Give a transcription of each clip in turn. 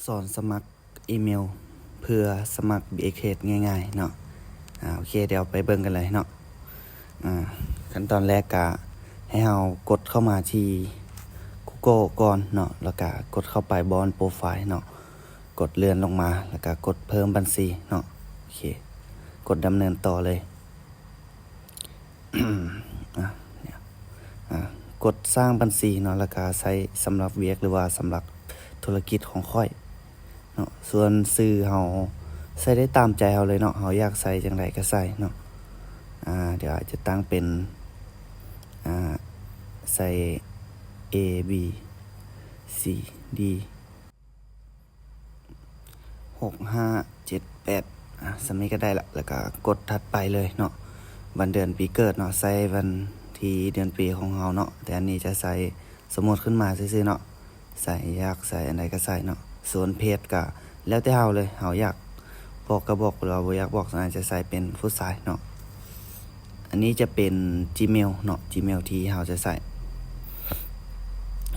ສອນສະໝັກອີເມວເພື່ອສະໝັກ BigCreate ງ່າຍໆເນາະ. ອາ ໂອເຄ ດຽວໄປເບິ່ງກັນເລີຍເນາະ. ອາ ຂັ້ນຕອນແລກກະໃຫ້ເຮົາກົດເຂົ້າມາທີ່ Google ກ່ອນເນາະ ແລ້ວກະກົດເຂົ້າໄປບ່ອນ Profile ເນາະ, ກົດເລື່ອນລົງມາ ແລ້ວກະກົດເພີ່ມບັນຊີເນາະ. ໂອເຄ ກົດດຳເນີນຕໍ່ເລີຍ. ອາ ເນຍ ອາ ກົດສ້າງບັນຊີເນາະ ແລ້ວກະໃຊ້ສຳລັບວຽກ ຫຼືວ່າສຳລັບທຸລະກິດຂອງຂ້ອຍເນາະ. ສ່ວນຊື່ເຮົາໃສ່ໄດ້ຕາມໃຈເຮົາເລີຍເນາະ, ເຮົາຢາກໃສ່ຈັ່ງໃດກໍໃສ່ເນາະ. ອາ ດຽວອາດຈະຕັ້ງເປັນ ອາ ໃສ່ A B C D ຫົກຫ້າເຈັດແປດ ອາ ສ່ຳນີ້ກໍໄດ້ລະ. ແລ້ວກໍກົດຖັດໄປເລີຍເນາະ, ວັນເດືອນປີເກີດເນາະ, ໃສ່ວັນທີເດືອນປີຂອງເຮົາເນາະ. ແຕ່ອັນນີ້ຈະໃສ່ສົມມຸດຂຶ້ນມາຊື່ໆເນາະ, ໃສ່ ຢາກໃສ່ອັນໃດກໍໃສ່ເນາະ. ສ່ວນເພດກໍແລ້ວແຕ່ເຮົາເລີຍ, ເຮົາຢາກບອກກໍບອກ ຫຼືວ່າບໍ່ຢາກບອກ ສ່ວນຫຼາຍຈະໃສ່ເປັນຜູ້ຊາຍເນາະ. ອັນນີ້ຈະເປັນ Gmail ເນາະ, Gmail ທີ່ເຮົາຈະໃຊ້.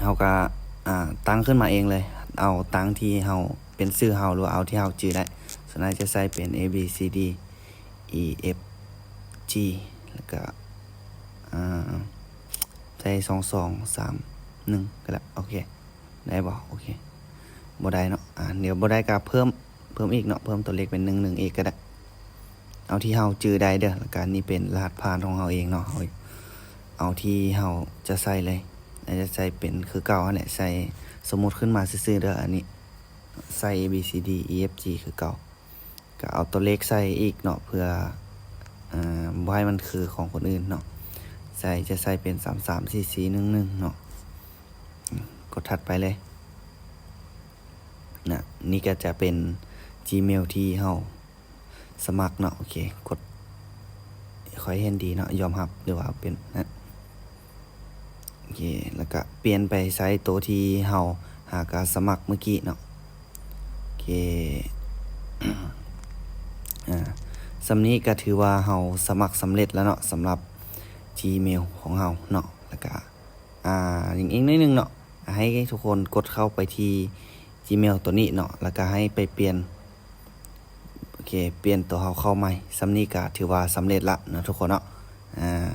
ເຮົາກໍ ອາ ຕັ້ງຂຶ້ນມາເອງເລີຍ, ເອົາຕັ້ງທີ່ເຮົາ ເປັນຊື່ເຮົາ ຫຼືວ່າເອົາທີ່ເຮົາຈື່ໄດ້. ສ່ວນຫຼາຍຈະໃສ່ເປັນ A B C D E F G ແລ້ວກໍ ອາ ໃສ່ສອງສອງສາມໜຶ່ງກໍໄດ້. ໂອເຄ ໄດ້ບໍ່? ໂອເຄ ບໍ່ໄດ້ເນາະ. ອາ ດຽວບໍ່ໄດ້ກໍເພີ່ມ ເພີ່ມອີກເນາະ, ເພີ່ມຕົວເລກເປັນໜຶ່ງໜຶ່ງອີກກໍໄດ້. ເອົາທີ່ເຮົາຈື່ໄດ້ເດີ, ແລ້ວກໍນີ້ເປັນລະຫັດຜ່ານຂອງເຮົາເອງເນາະ. ເຮົາເອົາທີ່ເຮົາຈະໃສ່ເລີຍ, ອາດຈະໃສ່ເປັນຄືເກົ່າຫັ້ນແຫຼະ, ໃສ່ສົມມຸດຂຶ້ນມາຊື່ໆເດີ. ອັນນີ້ໃສ່ A B C D E F G ຄືເກົ່າ, ກໍເອົາຕົວເລກໃສ່ອີກເນາະ ເພື່ອ ເອີ ບໍ່ໃຫ້ມັນຄືຂອງຄົນອື່ນເນາະ. ໃສ່ ຈະໃສ່ເປັນສາມສາມສີ່ສີ່ໜຶ່ງໜຶ່ງເນາະ. ອາ ກົດຖັດໄປເລີຍນະ. ນີ້ກໍຈະເປັນ Gmail ທີ່ເຮົາ ສະໝັກເນາະ. ໂອເຄ ກົດ ຂ້ອຍເຫັນດີເນາະ, ຍອມຮັບ ຫຼືວ່າເປັນນະ. ໂອເຄ ແລ້ວກະປ່ຽນໄປໃຊ້ໂຕທີ່ເຮົາຫາກະສະໝັກມື້ກີ້ເນາະ. ໂອເຄ ອາ ສ່ຳນີ້ກະຖືວ່າເຮົາສະໝັກສຳເລັດແລ້ວເນາະ ສຳລັບ Gmail ຂອງເຮົາເນາະ. ແລ້ວກະ ອາ ອີກໜ້ອຍໜຶ່ງເນາະ, ໃຫ້ທຸກຄົນກົດເຂົ້າໄປທີ່ Gmail ໂຕນີ້ເນາະ ແລ້ວກະໃຫ້ໄປປ່ຽນ ໂອເຄ ປ່ຽນໂຕເຮົາເຂົ້າໃໝ່. ສ່ຳນີ້ກະຖືວ່າສຳເລັດລະເນາະທຸກຄົນເນາະ. ອາ